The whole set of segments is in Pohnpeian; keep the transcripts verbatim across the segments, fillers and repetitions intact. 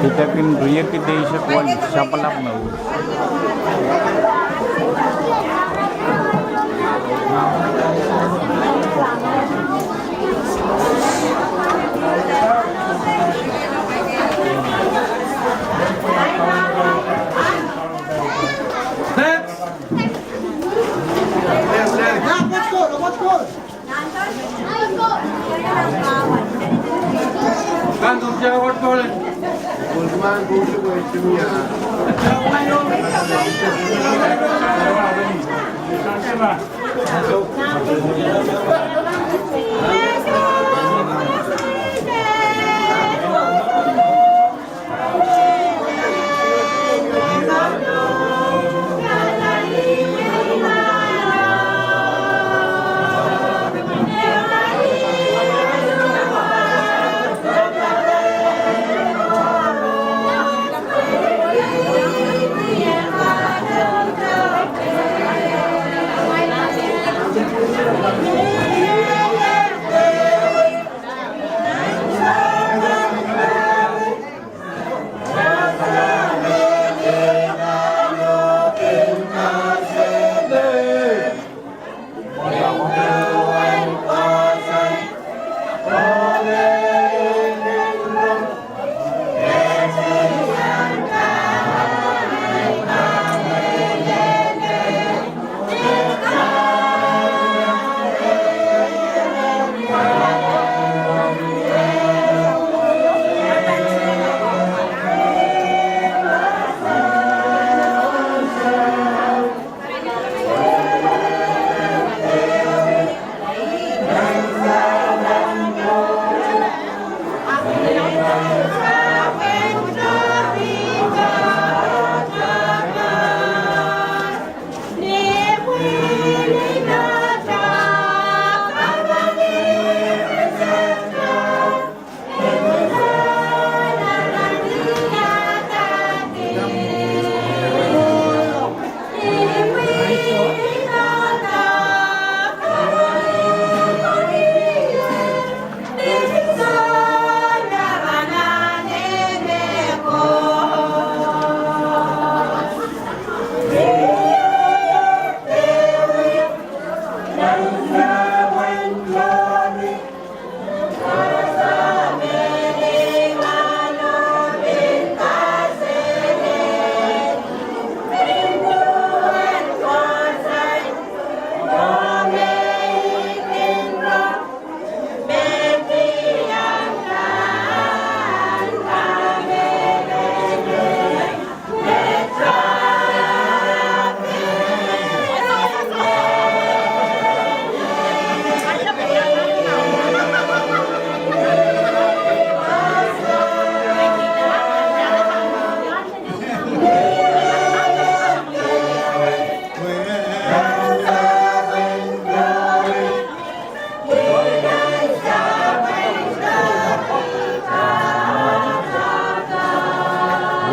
Ih kin riekid eisek wai, sapwalap me.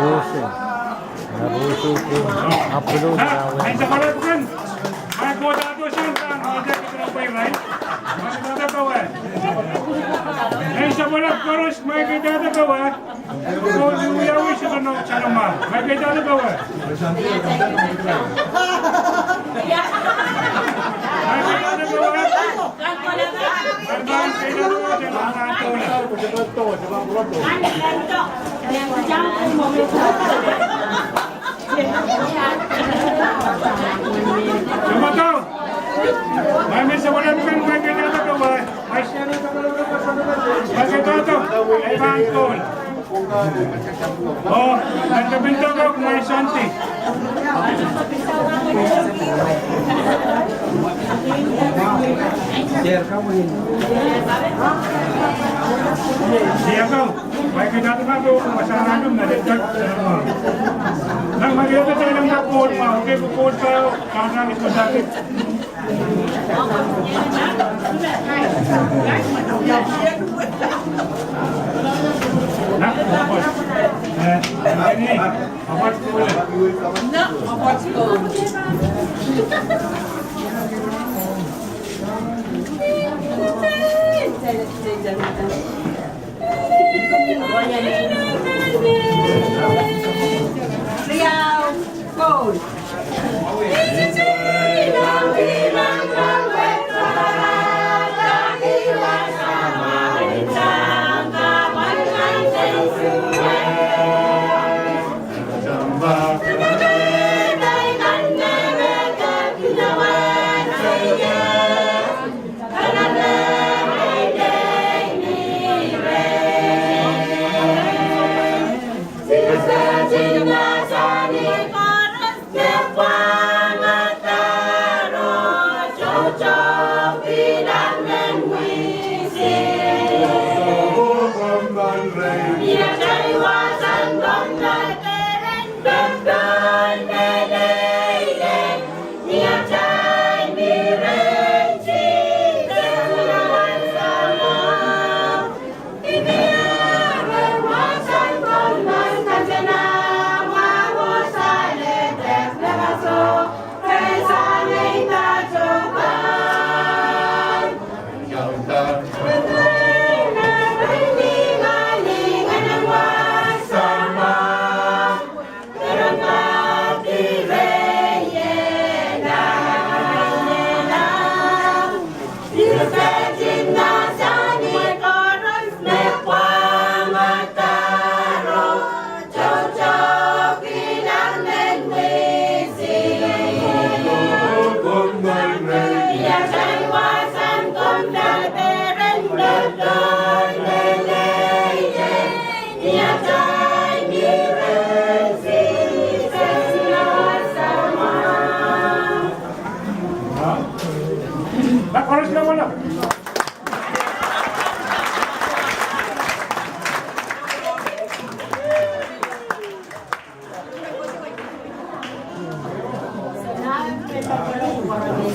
Rosu. Rosu kin upload. Nah, rawe. Nah, Oh, nan kepin doadoahk, Mai Santi. Diako, Mai Santi, Mai Santi.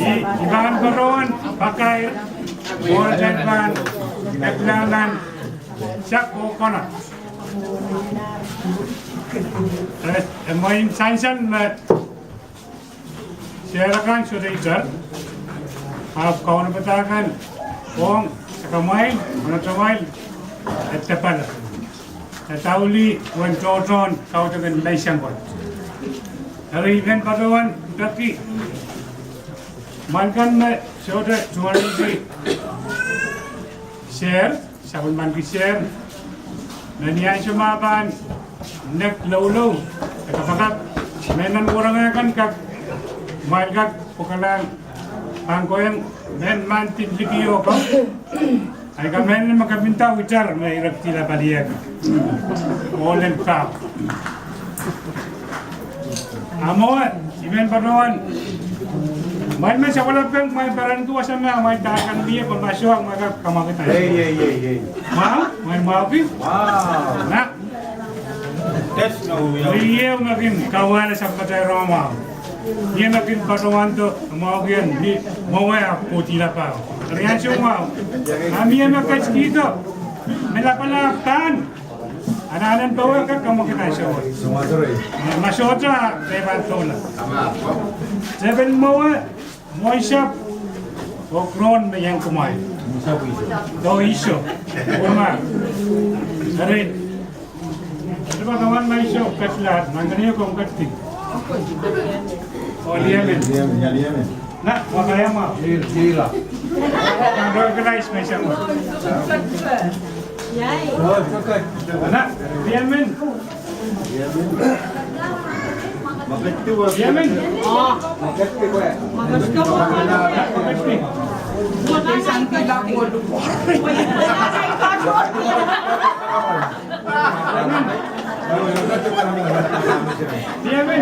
I, I pahn patohwan pakair, mwohn atail pahn kedlahng nan sak oh konehng. E, e mwein sansal me Sehd akan sohte itar, ahpw kaunopada kan ong sakamwail, mwohn atail mwail, e depala. E daulih uwen tohtohn kaudok en menseng wet. Eri I men patohwan peki mwail kan me sohte tungoalenki Sehd, sapwellimanki Sehd, me ni ansou ma pahn nek loulou, e kapakap, mehn nan wahnpoaron kan kak, mwail kak pwukalahng, pahn kohieng mehn mwahntin liki oko, ahi kamehlele me kepinda itar me ire ketido paliek. Ohl en kak. A mwo, I men patohwan. Mwail men sapwellimanki mwail peren duwehte me mwail dahkan mie pwe ma soh mwail kak kamwakid. Ei, ei, ei, ei. Mwahu, mwail mwahuki? Mwahu. Nah. Eri ie me kin kauwehla sapwellimatail rongamwahu. Ie me kin patohwando mwahuki en ni mwowe ahpw kohdi lapaho. Eri ansou mwahu. A mie me ketikihdo me lapalap pahn anahnen powe kak kamwakid ansou wet. Ma sohte, e pahn doula. Tepin mwowe, mwohn sahpw, oh Kron me iang kumwail. Oh Iso. Kumwail. Eri. Eri patohwan ma Iso ketlahng, nan kene komw ketdi. Oh Liemen. Liemen, ia Liemen. Nah, wakaia mwahu. Ila. Nah, recognize menseng wet. Nah, Liemen. Liemen. Liemen.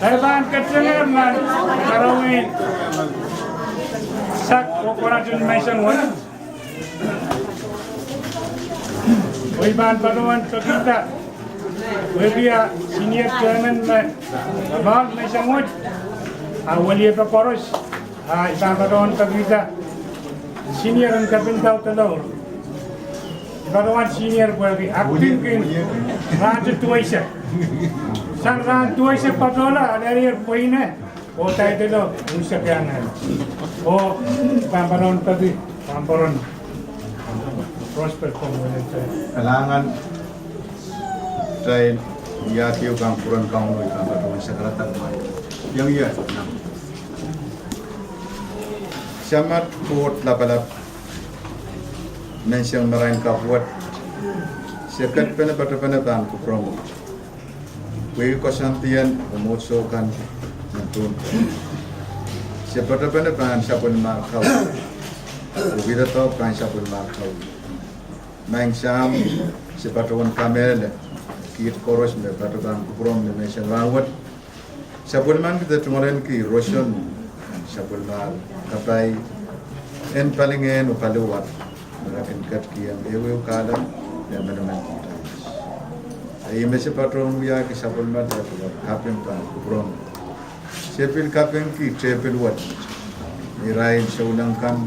Eri pahn ketikihong nan karawi sak oh konehng menseng wet. Oh I pahn patohwan pekihda wehwehki senior chairman me mwahu menseng wet, a weliepe koaros, a I pahn patohwan pekihda senior en kepinda Delaur. I patohwan senior pwehki acting kin rahn duweisek. Sang rahn duweisek patohla, a lelier pweine. Oh title o unsek iang nan. Oh pahn pahn peki, pahn pahn Prosper Community. Kalahngan kitail wiahki ehu pahn kupwuren Kauno, I pahn patohwan sakarada. Iang ie, nan Samat Koht Lapalap, menseng marain kapw wet, se ket pene patopene pahn kupwuromwi. Pwe koasoandi en mwomwohdiso kan nan tohn, se patopene pahn sapwellimar kawi. Pwe wiahda pahn sapwellimar kawi. Maing Sahm, se patohwan kamehlele kiht koaros me patohwan kupwuromwi ni menseng rahnwet. Sapwellimanki de tungoalenki roson sapwellimar kapai en palingehn oh paliwar me re kin ketikihong ehuehu kahlap me emenemen kitail. Eri me se patohwan wiahki sapwellimatail kaping pahn kupwuromwi. Se pil kapingki tehpil wet, irail souleng kan,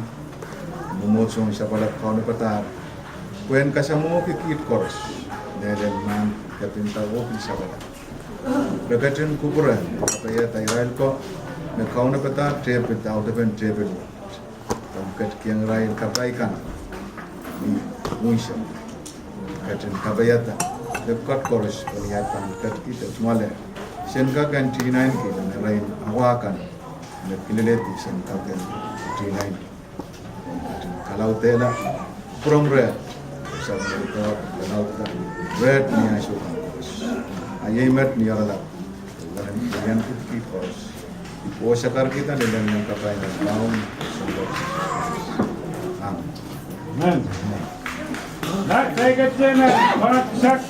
mwomwohdiso sapwalap kaunopada, pwehn kasamwohki kiht koaros, mehlel mahn, kepinda oh pil sapwalap. Re ketin kupwure kapaiada irail ko me kaunopada tehpil, audepen tehpil wet. Pahn ketikihong irail kapai kan ni unsek. Ketin kapaiada lepwukat koaros pwe ni ahi pahn ketikihda tungoale, sen kak en tinainki nan erein awa kan me kilelehdi sen kak en tinainki. Ketin kalaudehla kupwuromwi reh, sapwellimatail kalaudehla reh ni ansou kan koaros. A iei met ni oaralap, weren ian kudki koaros. Oh sakarkihda ni lelehng kapai nan Kaun Sises. Amen. Amen. Nan Saikinte nan Konoat Sak,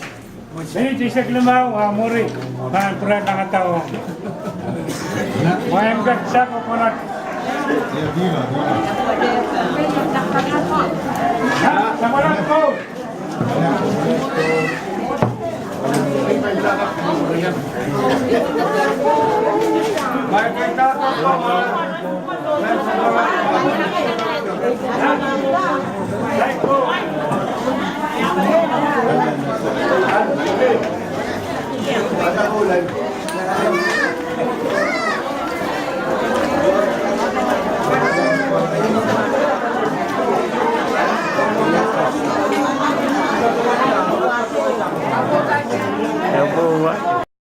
minit eisek limau a mwuri, pahn pwurehng langada ong. Wain Sak o Konoat. Nan Konoat ko.